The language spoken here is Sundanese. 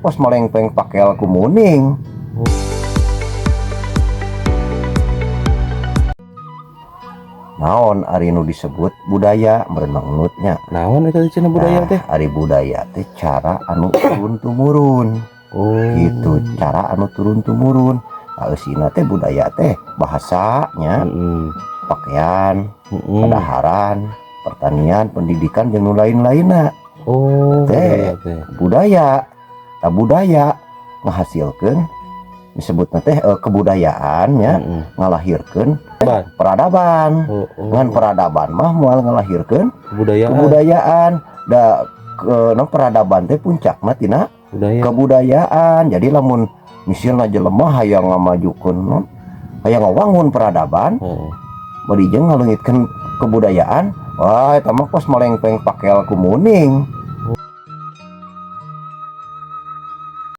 mah kos malengpeng pakel ku muning. Naon ari nu disebut budaya meureun Mang Nut nya? Naon eta cenah budaya teh? Nah, ari budaya teh cara anu turun tumurun. Gitu, cara anu turun tumurun. Nah, eusina teh budaya teh bahasanya, pakaian, kadaharan, pertanian, pendidikan, jeung nu lain-lainna. Oh, Teh. budaya teh. Budaya. Nah, budaya ngahasilkeun disebutna teh kebudayaan nya, ngalahirkeun Ban. Peradaban. Oh. Ngan peradaban mah moal ngalahirkeun kebudayaan. Kebudayaan. Da ke no, peradaban teh puncakna tina Budaya. Kebudayaan. Jadi lamun misalnya jelema hayang ngamajukeun non, hayang ngawangun peradaban, bari jeung ngaleungitkeun kebudayaan, wah, eta mah kos malengpeng pakel ku muning.